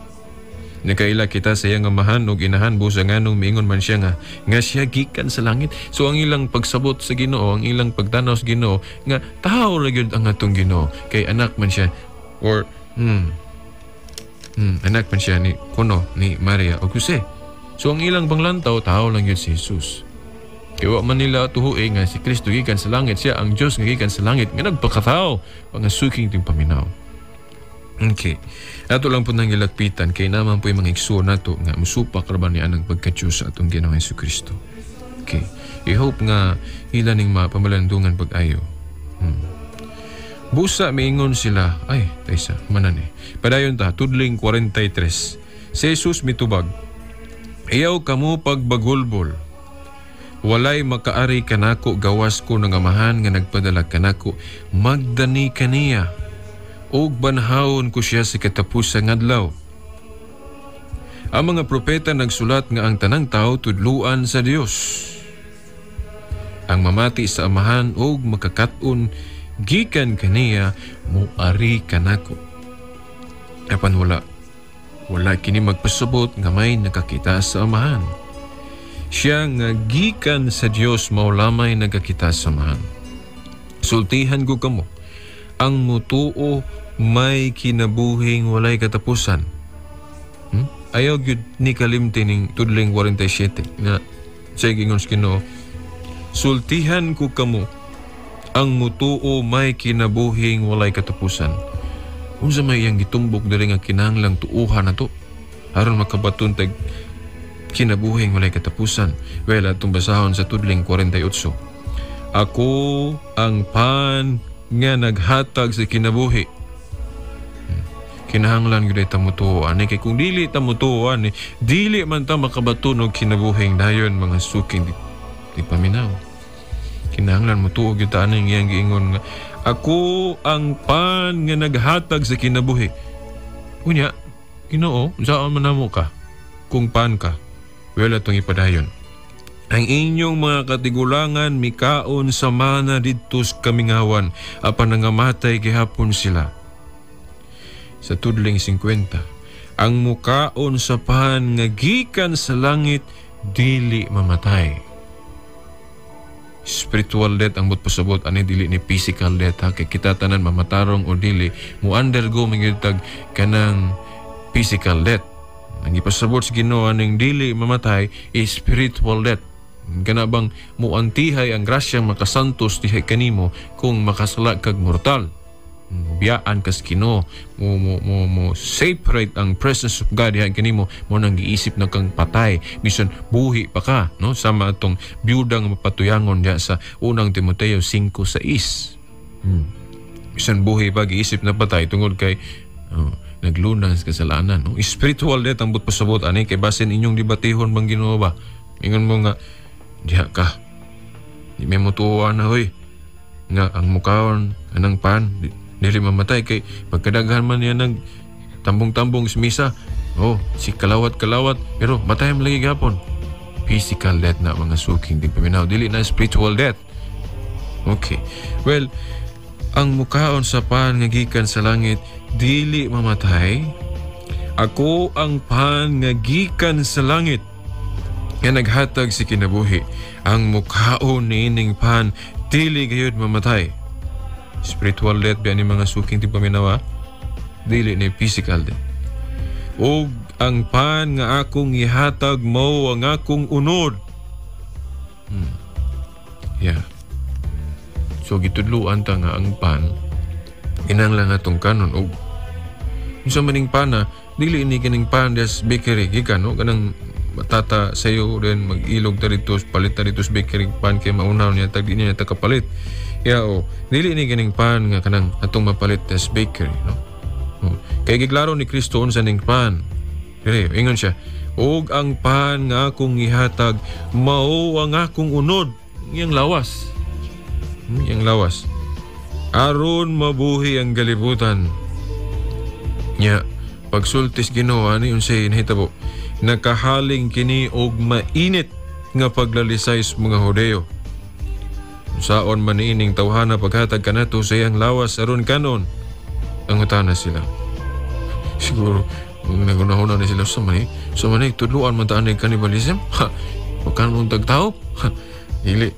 Nakaila kita sa iyang amahan ug inahan, busa nganong miingon man siya nga siya gikan sa langit?" So ang ilang pagsabot sa Ginoo, ang ilang pagtanaw sa Ginoo nga tao ra gyud ang atong Ginoo kay anak man siya or anak man siya ni kuno ni Maria ug Jose. So ang ilang panglantaw, tao lang gyud si Jesus. Kay wa man nila tuhui nga si Kristo gikan sa langit, siya ang Dios nga gikan sa langit nga nagpakatao pangasuking ting paminaw. Okay. Ato lang po nang gilakpitan kay naman po yung mga igsuon nato nga musupak ra ba ni anang pagka-Diyos sa atong Ginoong Hesus Kristo. Okay. I hope nga ila ning mapamalandungan pag-ayo. Busa miingon sila, ay, taysa, manan eh. Padayon ta, tudling 43. Si Jesus mitubag, "Ayaw kamo pagbagulbol. Walay makaari kanako gawas ko ng amahan nga nagpadala kanako magdani kaniya. Ug banhawon ko siya sa katapusang adlaw. Ang mga propeta nagsulat nga ang tanang tao tudluan sa Dios. Ang mamati sa amahan ug makakaton gikan kaniya moari kanako. Apan wala kini magpasabot nga may nakakita sa amahan. Siya nga gikan sa Dios mao lamay nagakita sa amahan. Sultihan ko kamo, ang mutuo may kinabuhing walay katapusan." Ayaw gyud ni kalimti ning tudling 47 nga sa gingon sa Ginoo, "Sultihan ko kamo, ang mutuo may kinabuhing walay katapusan." Unsa may iyang gitumbok diri nga kinahanglang tuuhan na to aron makabaton tag kinabuhing walay katapusan? Well, atong basahon sa tudling 48. "Ako ang pan nga naghatag sa kinabuhi." Kinahanglan gyud ta mutuo ani kay kung dili ta mutuo ani, dili man ta makabaton og kinabuhing dayon, mga suking di paminaw. Kinahanglan mutuo gyud ta aning iyang giingon nga "Ako ang pan nga naghatag sa kinabuhi." Unya, Ginoo, saan man namo ka kung pan ka? Well, atong ipadayon. "Ang inyong mga katigulangan mikaon sa mana didto sa kamingawan, apan nangamatay gihapon sila." Sa tudling 50, "Ang mukaon sa pan nga gikan sa langit dili mamatay." Spiritual death ang pasabot ani, dili ni physical death ha, kay kita tanan, mamatarong o dili, mo undergo man gyud tag kanang physical death. Ang ipasabot sa Ginoo aning dili mamatay is spiritual death. Kana bang muantihay ang grasyang makasantos dihay kanimo kung makasala kag mortal. Biyaan kas Ginoo, mo separate ang presence of God diha kanimo, mo nang giisip na kang patay bisan buhi pa ka, no? Sama atong byuda nga mapatuyangon diha sa unang Timoteo 5:6. Bisan buhi pa, giisip na patay tungod kay, oh, naglunang sa kasalanan, no? Spiritual death ang but pasabot ani kay basin inyong debatihon bang Ginoo ba, ingon mo nga diha ka di may mutuo na hoy nga ang mukaon anang pan dili mamatay, kay pagkadaghan man niya nag tambong-tambong sa misa, oh, si kalawat-kalawat, pero matay man lagi gapon. Physical death na, mga suking tigpaminaw, dili na spiritual death. Okay. Well, "Ang mukaon sa pan nga gikan sa langit dili mamatay. Ako ang pan nga gikan sa langit nga naghatag si kinabuhi. Ang mukaon niining pan dili gayud mamatay." Spiritual death ba ni, mga suking tigpaminaw? Dili ni physical death. "Ug ang pan nga akong ihatag mao ang akong unod." Yeah. So gitudluan ta nga ang pan kinahanglan atong kanon, og unsa maning pana, dili ni kining pan des bakery gikan, no, kanang matata sayo then mag-ilog ta dito, palit ta dito sa bakery pan kay maunaw niya tag di niya ta kapalit. Yeah, oh, dili ni kining pan nga kanang atong mapalit des bakery, no? Oh. Kay giklaro ni Kristo unsa ning pan. Dire, ingon siya, "Og ang pan nga akong ihatag mao ang akong unod," iyang lawas. Yang lawas. Aron mabuhi ang kalibutan. Nya, pagsultis Ginoo ani unsay nahitabo? Nakahaling kini og mainit nga paglalisay sa mga Hudeo. Saon man ining tawhana paghatag kanato sa iyang lawas aron kanon? Ang utana sila. Siguro nagunahuna na sila sa mani. Sa mani, tudluan man taan cannibalism? Ha, pagkanon tag tao? Ha, dili.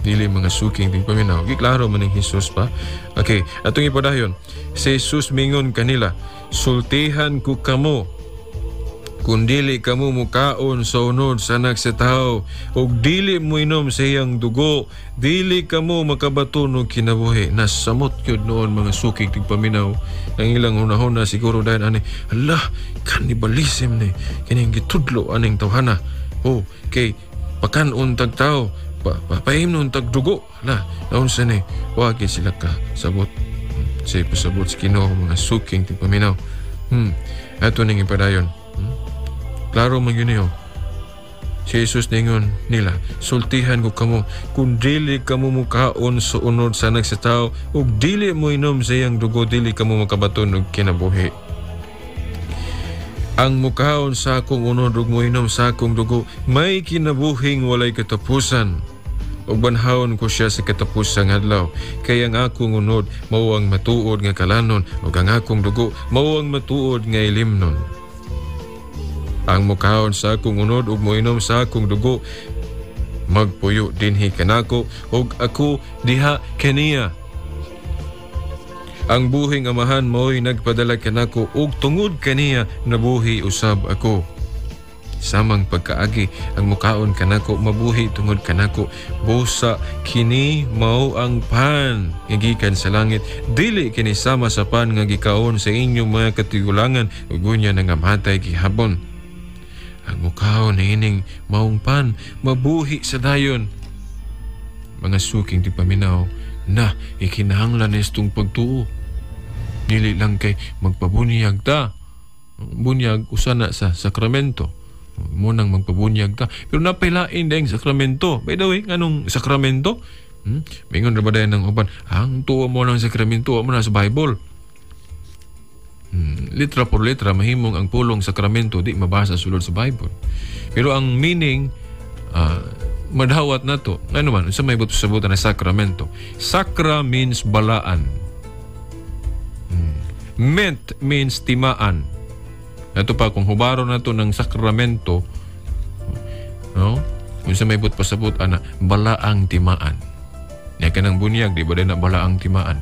Dili, mga suking tigpaminaw. Giklaro man ning Jesus pa. Okay, atong ipadayon. Si Jesus mingon kanila, "Sultihan ko kamo, kung dili kamo mukaon sa unod sa Anak sa Tao ug dili mo inom sa iyang dugo, dili kamo makabaton og kinabuhi." Nasamot gyud noon, mga suking tigpaminaw, ang ilang hunahuna siguro dahil ani, "Hala, cannibalism ni kining gitudlo aning tawhana." Oh, kay pakanon tag tao, paimnon tag dugo. Hala, naunsa ni? Wa gyud sila ka sabot. Say pasabot sa Ginoo, mga suking tigpaminaw. Ato ning ipadayon. Klaro man yun niyo. Si Jesus ningon nila, "Sultihan ko kamo, kung dili kamo mukaon sa unod sa Anak sa Tao, ug dili mo inom sa iyang dugo, dili kamo makabaton og kinabuhi. Ang mukaon sa akong unod ug moinom sa akong dugo, may kinabuhing walay katapusan. Ug banhawon ko siya sa katapusang adlaw. Kay ang akong unod mao ang matuod nga kalanon, ug ang akong dugo mao ang matuod nga ilimnon. Ang mukaon sa akong unod ug moinom sa akong dugo, magpuyo dinhi kanako ug ako diha kaniya. Ang buhing Amahan mao'y nagpadala kanako ug tungod kaniya nabuhi usab ako. Samang pagkaagi, ang mukaon kanako mabuhi tungod kanako. Busa kini mao ang pan nga gikan sa langit, dili kini sama sa pan nga gikaon sa inyong mga katigulangan ug unya nangamatay gihapon. Ang mukaon niining maong pan mabuhi sa dayon." Mga suking tigpaminaw, na ikinahanglan nistong pagtuo. Dili lang kay magpabunyag ta. Bunyag usa na sa sakramento. Munang magpabunyag ta. Pero napailain ding sakramento. By the way, anong sakramento? Mingon ra ba dayon ng uban? Ang tuo mo ng sakramento, mo na sa Bible. Litra por letra, mahimong ang pulong sakramento di mabasa sulod sa Bible. Pero ang meaning, madawat na to. Ano man, sa may buto sabutan na sakramento. Sacra means balaan. Ment means timaan. Ito pa, kung hubaro na to ng sakramento, no? Kung sa may but pasabot, ana, balaang timaan. Ya kanang bunyag, di ba din na balaang timaan?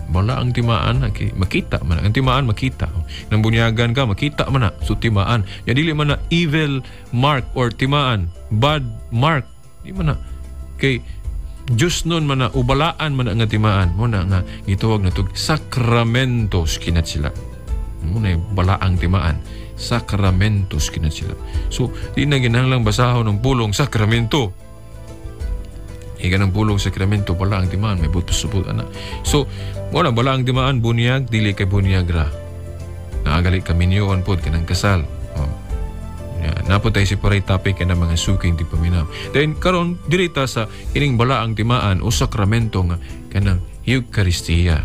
Balaang timaan, okay, makita man. Ang timaan, makita. Nang bunyagan ka, makita man na. So, timaan. Ya dili man na evil mark or timaan. Bad mark. Di man na. Kay, Diyos nun man na, ubalaan man na nga timaan. Muna nga, gitawag na to, sakramentos kinat sila. Muna yung balaang timaan. Sakramentos kinat sila. So, di na ginahanglang basahon ng pulong sakramento. Ika ng pulong sakramento, balaang timaan, may butos sa ana. So, wala, balaang timaan, bunyag, dili kay bunyag ra. Naagali kaminyoon pod kanang kasal. Oh. Yeah, napod tayo separate topic na mga suking ti paminaw. Then karon dirita sa ining balaang timaan o sakramento nga kanang Eucharistia.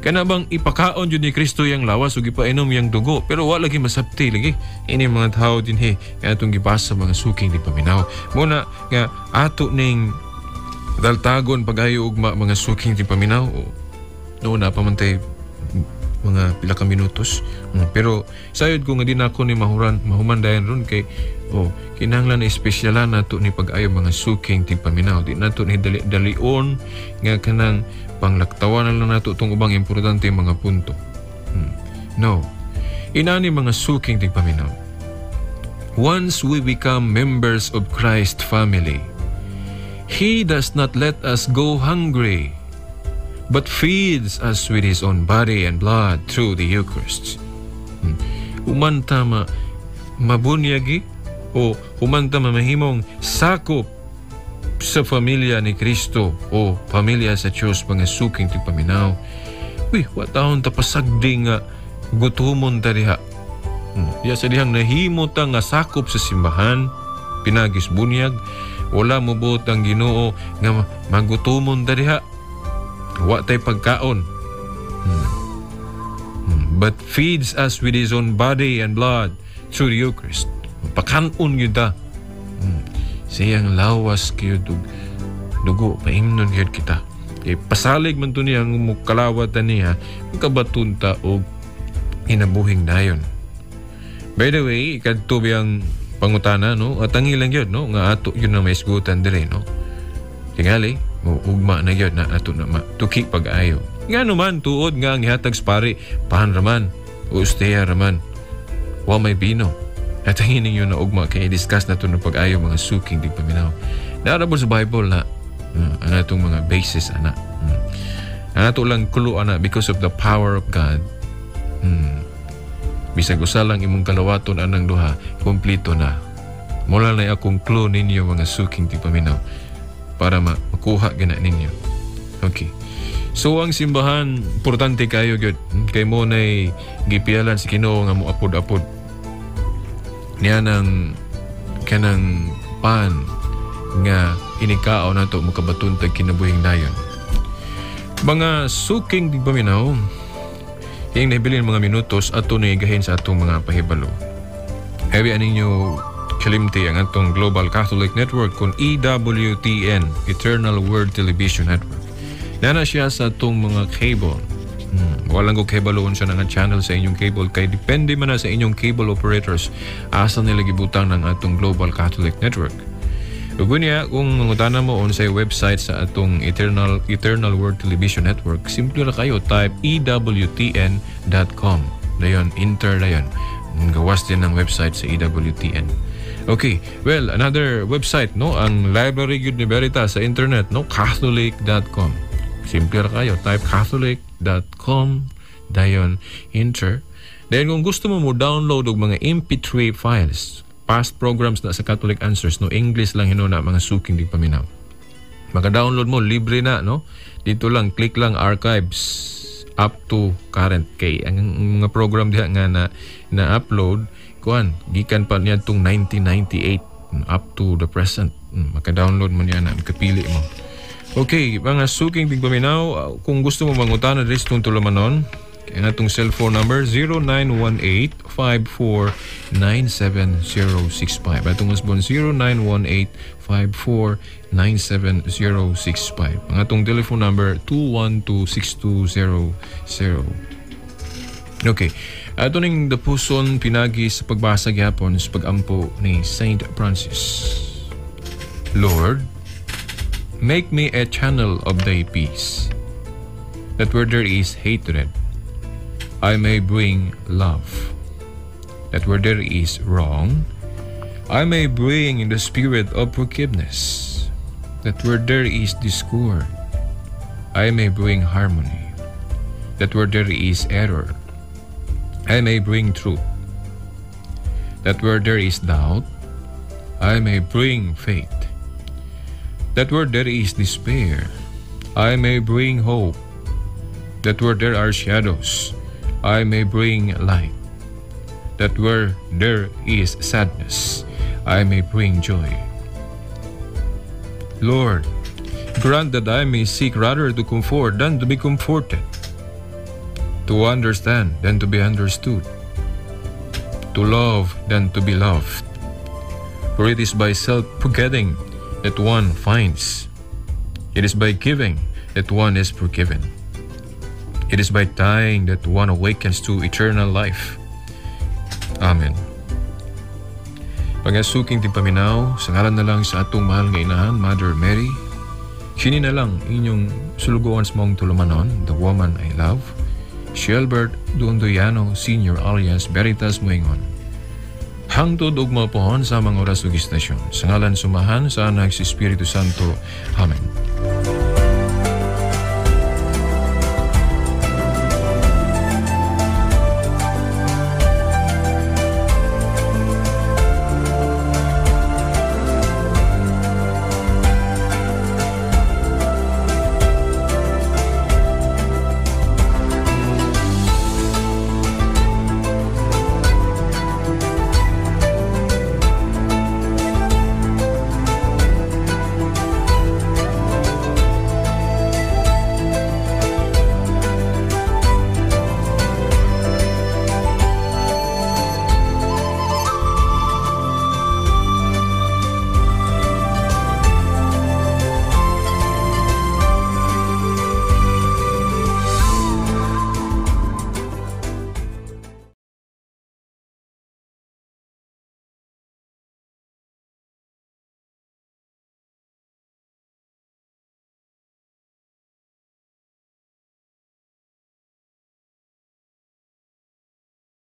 Kana bang ipakaon jud ni Kristo yang lawas ug ipainom yang dugo, pero wa lagi masabti lagi ini mga tao dinhi nga atong gibasa, mga suking ti paminaw. Muna nga ato ning daltagon pag-ayo ugma, mga suking ti paminaw. No na pa man tay mga pila ka minutos. Pero sayod ko nga di na ako ni mahuran mahuman dayon ron kay oh kinahanglan na espesyala nato ni pag-ayo, mga suking tigpaminaw. Di nato ni dali dalion nga kanang panglaktawan na lang nato tong ubang importante mga punto. No. Inani, mga suking tigpaminaw. Once we become members of Christ family, He does not let us go hungry, but feeds us with His own body and blood through the Eucharist. Humanta ma mabunyagi o humanta mamahimong sakop sa pamilya ni Kristo o pamilya sa Diyos, mga suking tigpaminaw. Uy, wa taon tapasagdi nga gutumon ta diha. Ya sa dihang nahimo ta nga sakop sa simbahan, pinagis bunyag, Wala mobuot ang Ginoo nga magutumon ta diha. Wa tay pagkaon. But feeds us with His own body and blood through the Eucharist. Pakanon gyud ta. Sa iyang lawas gyud ug dugo, paimnon gyud kita. Kay pasalig man to niya ang mukalawat niya, makabaton ta og kinabuhing dayon. By the way, kadto biyang pangutana, no? At ang ilang yun, no? Nga ato yun na maisgutan dire, no? Tingali, mo ugma na yun na ato na matuki pag-ayo. Nga naman, tuod nga ang ihatag sa pari, pan raman, usteya raman, wa may bino. At ang hining yun na ugma, kaya i-discuss na ito ng pag-ayo mga suking tigpaminaw. Naarabol sa Bible na, ang atong mga basis, ana. Ang ato lang kulo, ana, because of the power of God. Bisag usa lang imong kalawaton anang duha, kompleto na. Mula na akong clue ninyo mga suking tigpaminaw para makuha gina ninyo. Okay. So ang simbahan, importante kayo gyud. Kay mo nay gipiyalan si Ginoo nga moapod-apod. Niya nang kanang pan nga inikaon nato makabaton tag kinabuhing dayon. Mga suking tigpaminaw, iyang nahibili mga minutos ato na igahin sa atong mga pahibalo. Heavy ninyo kalimti ang atong Global Catholic Network kung EWTN, Eternal Word Television Network. Nana siya sa atong mga cable. Walang ko kabaloon siya nga channel sa inyong cable kay depende man na sa inyong cable operators asa nila gibutang ng atong Global Catholic Network. Ug niya, kung mangutana mo on sa website sa atong Eternal Word Television Network, simple ra kayo, type ewtn.com. Dayon, enter dayon. Gawas din ang website sa EWTN. Okay, well, another website, no, ang library gyud ni Veritas sa internet, no, catholic.com. Simple ra kayo, type catholic.com, dayon, enter. Dayon kung gusto mo mo download og mga MP3 files, past programs na sa Catholic Answers, no, English lang hinuna mga suking di paminaw. Maka-download mo, libre na, no? Dito lang, click lang archives up to current kay ang mga program diha nga na upload kuan gikan pa niya tong 1998 up to the present. Maka-download mo niya na, makapili mo. Okay, mga suking tigpaminaw, kung gusto mo mangutana diri sa itong tulumanon, ang atong cellphone number 0918-5497065. Atong usbon 0918-5497065. Ang atong telephone number 212-6200. Okay. Ato ning dapuson pinagi sa pagbasa gyapon sa pagampo ni Saint Francis. Lord, make me a channel of thy peace, that where there is hatred, I may bring love. That where there is wrong, I may bring the spirit of forgiveness. That where there is discord, I may bring harmony. That where there is error, I may bring truth. That where there is doubt, I may bring faith. That where there is despair, I may bring hope. That where there are shadows, I may bring light. That where there is sadness, I may bring joy. Lord, grant that I may seek rather to comfort than to be comforted, to understand than to be understood, to love than to be loved. For it is by self-forgetting that one finds. It is by giving that one is forgiven. It is by dying that one awakens to eternal life. Amen. Pagasuking timpaminaw, sa ngalan na lang sa atong mahal nga inahan, Mother Mary, kini na lang inyong sulugoan sa mong tulumanon, the woman I love, Shelbert Dondoyano Sr. alias Veritas Moingon. Hangtod ug mapuhon sa mga oras ug istasyon. Sa ngalan sumahan sa Anak sa Espiritu Santo. Amen.